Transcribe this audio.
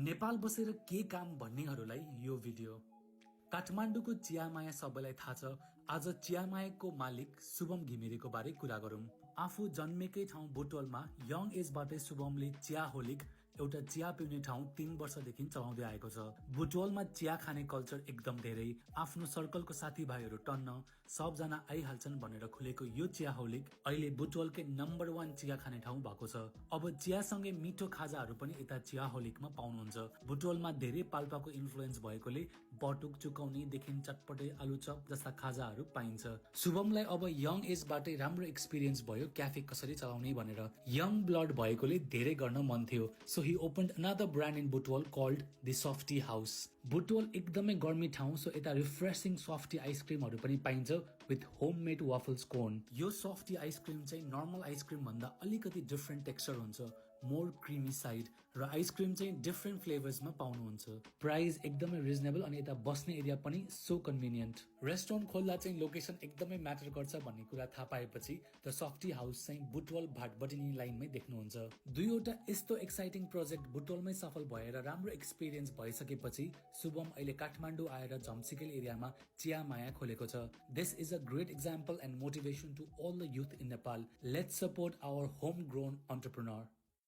नेपाल बसेर के काम भन्नेहरूलाई यो भिडियो। काठमाडौँको चियामाया सबैलाई थाहा छ। आज चियामायाको मालिक शुभम घिमिरेको बारे कुरा गरौं। आफू जन्मेकै ठाउँ बुटवलमा यङ एजबाटै शुभमले चिया होलिक एउटा चिया पिउने ठाउँ 3 वर्षदेखि चलाउँदै आएको छ। बुटवलमा चिया खाने कल्चर एकदम धेरै, आफ्नो सर्कलको साथीभाइहरू टन्न सबजना आइहाल्छन् भनेर खुलेको यो चिया होलिक अहिले बुटवलकै नम्बर 1 चिया खाने ठाउँ भएको छ। अब चियासँगै मिठो खाजाहरू पनि यता चिया होलिकमा पाउनुहुन्छ। बुटवलमा धेरै पाल्पाको इन्फ्लुएन्स भएकोले बटुक चुकाउनेदेखि चटपटे आलुचप जस्ता खाजाहरू पाइन्छ। शुभमलाई अब यङ एजबाटै राम्रो एक्सपिरियन्स भयो क्याफे कसरी चलाउने भनेर। यङ ब्लड भएकोले धेरै गर्न मन थियो, so he opened another brand in Butwal called the Softy House. Butwal एकदमै गर्मी ठाउँ, सो यता रिफ्रेशिङ सफ्टी आइसक्रिमहरू पनि पाइन्छ विथ होममेड वाफल्स कोन। यो सफ्टी आइसक्रिम चाहिँ नर्मल आइसक्रिम भन्दा अलिकति डिफरेन्ट टेक्सचर हुन्छ, मोर क्रिमी साइड, र आइसक्रिम चाहिँ डिफरेन्ट फ्लेभर्समा पाउनुहुन्छ। प्राइस एकदमै रिजनेबल अनि यता बस्ने एरिया पनि सो कन्भिनियन्ट। रेस्टुरेन्ट खोल्दा चाहिँ लोकेसन एकदमै म्याटर गर्छ भन्ने कुरा थाहा पाएपछि द सफ्टी हाउस चाहिँ बुटवल भाटबटिनी लाइनमै देख्नुहुन्छ। दुईवटा यस्तो एक्साइटिङ प्रोजेक्ट बुटवलमै सफल भएर राम्रो एक्सपिरियन्स भइसकेपछि शुभम अहिले काठमाडौँ आएर झम्सिकेल एरियामा चियामाया खोलेको छ। This is a great example and motivation to all the youth in Nepal. Let's support our home grown entrepreneur.